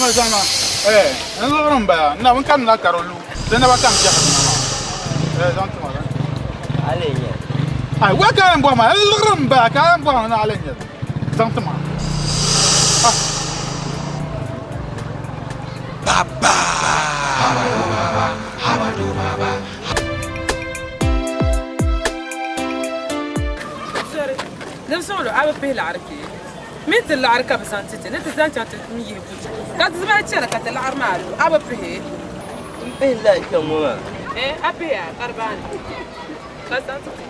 Zama zama. Eh, n liɣiri n bala. N na bi kanna ka di lu. Di naba ka n biɛhiri na maa. Eh, zaŋ ti ma zaŋ ti ma. A lee nyɛ. Ai, wɛ ka yɛn bɔhi ma? N liɣiri n bala ka a yɛn bɔhi ma ni a lee nyɛ li. Zaŋ ti ma. Ah. Sori, din suɣili a bi pihi laɣiri kpee. Mini ti laɣiri ka bɛ zaŋ ti ti ni ti zaŋ chaŋ ti yihi buchi. Ka ti mali chana ka ti laɣiri maa lu, a bi pihi? M pihi la kpɛŋ ŋɔ maa. Ɛɛh, a pihi a, ka di baani. Ka zaŋ ti ti.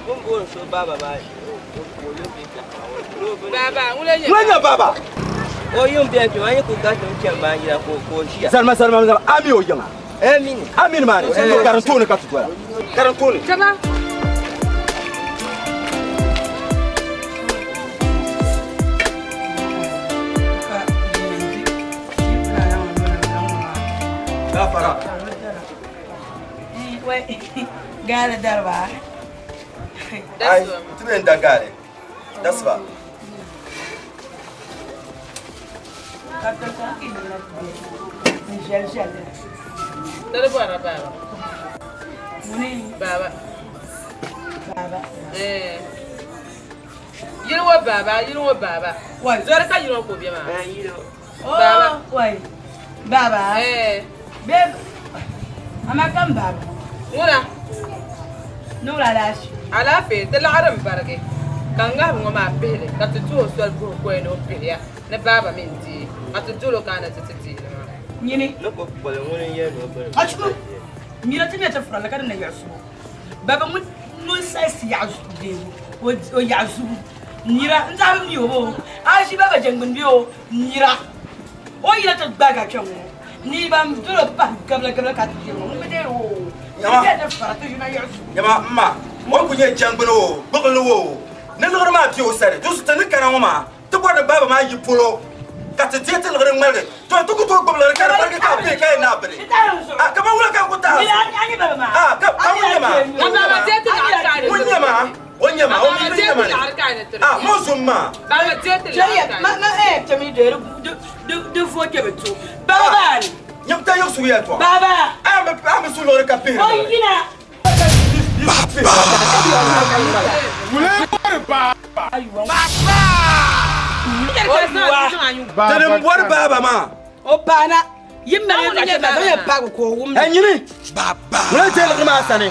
Bɛ ni booni so baaba maa o yuli bɛ kpɛŋ maa o bini. Baaba, ŋuna nyɛ Ŋuna nyɛ baaba. O yuŋ beni kpɛ maa, a yi kuli gariti mi chani baanjira ka o ʒiya. Zalima, zalima, zalima, a mi o yiŋa? Ɛɛh, mini. A mini maa ni, karim tooni ka ti dola. Karim tooni. Kama. Gafara. Wai, gaali dariba. Ai, ti bɛ n da gaali. Dasiba. Dali bɔrila baaba. Baaba. Baaba. Eh. Yili ŋɔ baaba, yili ŋɔ baaba. Wai. Zɔri ka yili ŋɔ ka o be maa. Eh, yili ŋɔ. Baaba. Oh, wai. Baaba. Eh. Babe. Ama kam baaba. Ŋuna. Niŋla alaafee. Alaafee, ti laɣiri m-barigi ka ŋahibu ŋɔ maa pihili ka ti tuhi o soli guhi kɔya ni o pihiya ni baaba mini deei ka ti dol o ka a na ti ti deei li maa. Nyini. Ni ko boli ŋuni n-yɛli ni o boli Achiku, mira ti mɛ ti furala ka di na yiɣisibu. Baba ŋun ŋun sayisi yaɣa deebu o yaɣa zubu nira n zaɣa bi mi o bo a ʒi baba jɛngbuni bɛ o nira o yina ti gbaagi a kpɛŋ ŋɔ ni ban dolo pahi gabila gabila ka ti kpɛŋ ŋɔ ŋun bi deeri o Nyama. ti bɛ ti fara ti ʒina yiɣisibu. Nyama m ma, o ku nyɛ jɛngbuni o, gbuɣinli o, ni liɣiri maa be o sani. Di zuɣu ti ni kana ŋɔ maa, Ti bɔri ni baaba maa yi polo ka ti deei ti liɣiri ŋmaligi. Tɔ! Ti ku tooi gbubi liɣiri ka di barigi ka a pee ka yɛn naai bini. A kaman wula ka n ku taai a zuɣu? A ka ka ŋun nyɛ ma? Ŋun nyɛ ma? Ŋun nyɛ ma? O nyɛ ma? O mi bi nyɛ ma ni? A mo zum maa. Nyam ta yiɣisigu yɛltɔɣa. A mi su liɣiri ka pihiri liɣiri. Tini m-bɔri baaba maa. O paana yi mali yɛltɔɣa shɛli maa, zaŋ ya paagi ka o wum li. Nyini, ŋuna n-teei liɣiri maa sani.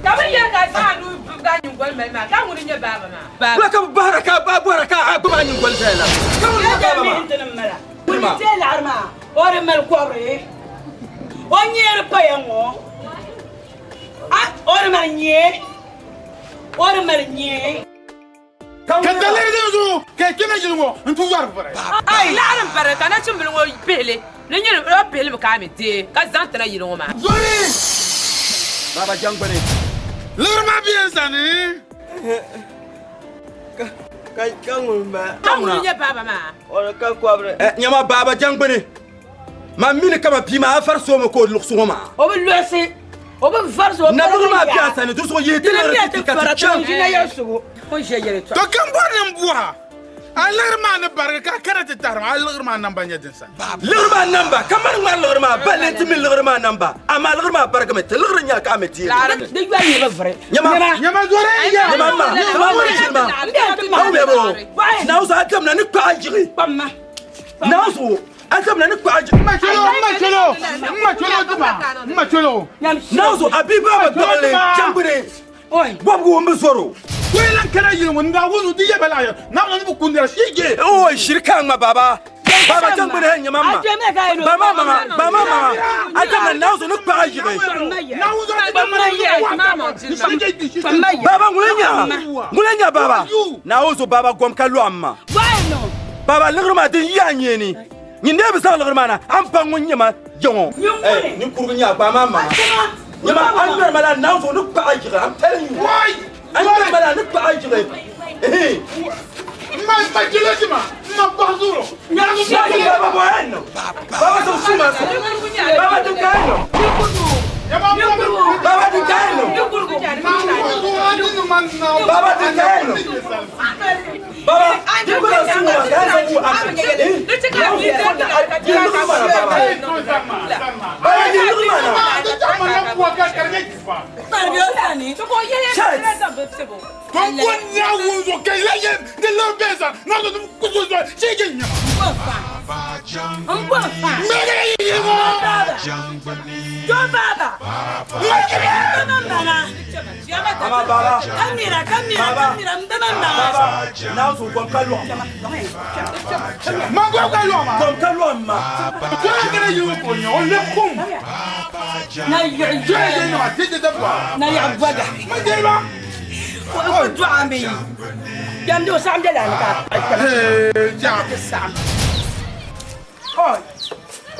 Ka bɛ yɛli ka a zaŋ a nuu bibigi a nyiŋgoli mali maa, ka ŋuni n-nyɛ baaba maa? Wula ka bɛ bahira ka a bɔhira ka a gbubi a nyiŋgoli zaya la? Ka ŋuni n-nyɛ baaba maa? Ŋun ni deei laɣiri maa, o di mali kɔbiri, o nyee di paya ŋɔ, a o di mali nyee, o di mali nyee. Ka daliri din zuɣu ka yi kpɛma yili ŋɔ nti yɔri vuri. Ai, laɣiri m-pari ka nachimbila ŋɔ pihili ni nyini o pihilimi ka a mi deei ka zaŋ ti na yili ŋɔ maa. Zori! Baba Jangbani. Liɣiri maa bɛ n sani. Ka ka ŋun ba. Ka ŋuni n-nyɛ baaba maa? O di ka kɔbiri. Nyama Baba Jangbani. Man mi ni kama bia maa a vari so mi ka o luɣisi ŋɔ maa. O bi luɣisi, o bi varisi, o Nabigi paligi maa be yaha. a sani, di zuɣu yihi ti Di liɣiri bɛ ti ti ti ka ti fara ti chaŋ. ʒina yiɣisigu. O ni ʒe yɛltɔɣa. To ka m bɔri ni m bɔh a, a liɣiri maa ni barigi ka a kana ti tahiri ma, a liɣiri maa namba nyɛ din sani. Liɣiri maa namba, ka mani ŋmari liɣiri maa, balle nti mi liɣiri maa namba, amaa liɣiri maa barigimi, ti liɣiri nya ka a mi deei li. Di yoli ni bi vuri. Nyama. Nyama zɔri n ya. Nyama ma, nyama ma ʒiri maa. A wumya bɔ? Naawuni zuɣu a damna ni kpaɣi yiɣi. Kpamma. Naawuni zuɣu a damna ni kpaɣi yiɣi. M ma chɛl o, m ma chɛl o, m ma chɛl o dima, m ma chɛl o. Naawuni zuɣu a bia baaba gbuɣinli jɛŋgbuni bɔbigu ŋun bi zɔr o. Ko yi lan kana yili ŋɔ, n daa wuhi di yɛba laɣiya, Naawuni ni bi kundira shee je. Oi, shiri ka a ŋma baaba. Baaba jɛŋgbuni hɛn nyɛ ma ma. Ba maa maŋa, ba maa maŋa. A damna Naawuni zuɣu ni kpaɣi yiɣi. Naawuni zuɣu ti damna ni kpaɣi yiɣi. Baaba ŋuni n-nyɛ a? Ŋuni n-nyɛ baaba? Naawuni zuɣu baaba gom ka lɔɣim ma. Baba liɣiri maa din yi a nyeeni, nyin dee bi zaŋ liɣiri maa na, a ni baŋ ŋun nyɛ ma ya ŋɔ. Ninkurugu nyɛ a gbaai maa maŋa. Nyama, a ni ŋmɛri ma la Naawuni zuɣu ni kpaɣi a yiɣi, I'm telling you. A ni ŋmɛri ma la ni kpaɣi a yiɣi. Baba bɔ ya niŋ. Baba zaŋ suu maa sɔŋ. Baba di kaino. Baba di kaino. Baba di kaino. Baba, di kula suwa ka zaŋ wu a. Di luɣu mana baba. Baba di luɣu mana. Ama baba. Baba. Baba. Naa so kom ka lɔɣu ma. Kom ka lɔɣu ma. Na yiɣi bɔga. O dɔɣi mi. Biɛm di o saɣim bɛ lani ka. Ti saɣim. Oi.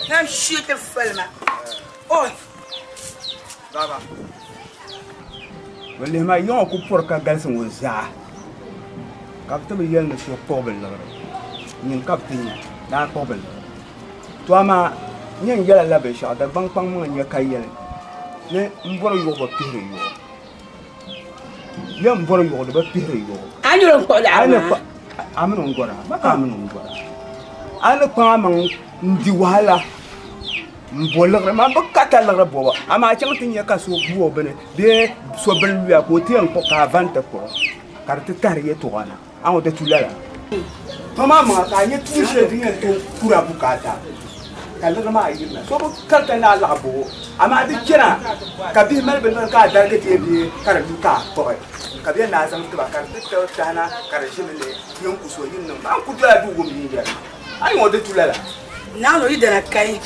Nam shee ti falima. Oi. Baba. Bɛ lihi ma yiŋa ku pɔri ka galisi ŋɔ zaa ka bɛ ti bi yɛli ni so kpuɣi bɛ liɣiri nyin ka bɛ ti nya ni a kpuɣi bɛ liɣiri. To amaa n yɛn yɛla la binshɛɣu Dagbaŋ kpaŋmaŋa n-nyɛ ka yɛli ni m bɔri yuɣu bi pihiri yuɣu. Yɛn bɔri yuɣu di bi pihiri yuɣu. A ni yɛn kpuɣi liɣiri maa? A mini n gɔra, ma ka a mini n gɔra. A ni kpaŋ amaŋ n-di wahala m-bo liɣiri maa, bɛ ka ta liɣiri bɔbu, amaa a chaŋ ti nya ka so bu o bini bee so bini luya ka o ti yɛn kpuɣi ka a va nti kpuɣi ka di ti tahiri yɛtɔɣa na. A ŋɔ di tu lala. Kpaŋ amaŋa ka a nya tuun shɛli din yɛn tooi kur a bukaata ka liɣiri maa yirina. So bi karita ni a laɣi bɔbu, amaa di chana ka bihi mali bɛ liɣiri ka a darigi deei bee ka di lu ka a kpuɣi ka bɛ yɛn ni a zaŋ ti ba ka di ti tahi na ka di ʒimi ni yɛn ku so yin niŋ. Man ku dola duu wum yin yɛri ma. A yi ŋɔ di tu lala. Naawuni o yi dana kai.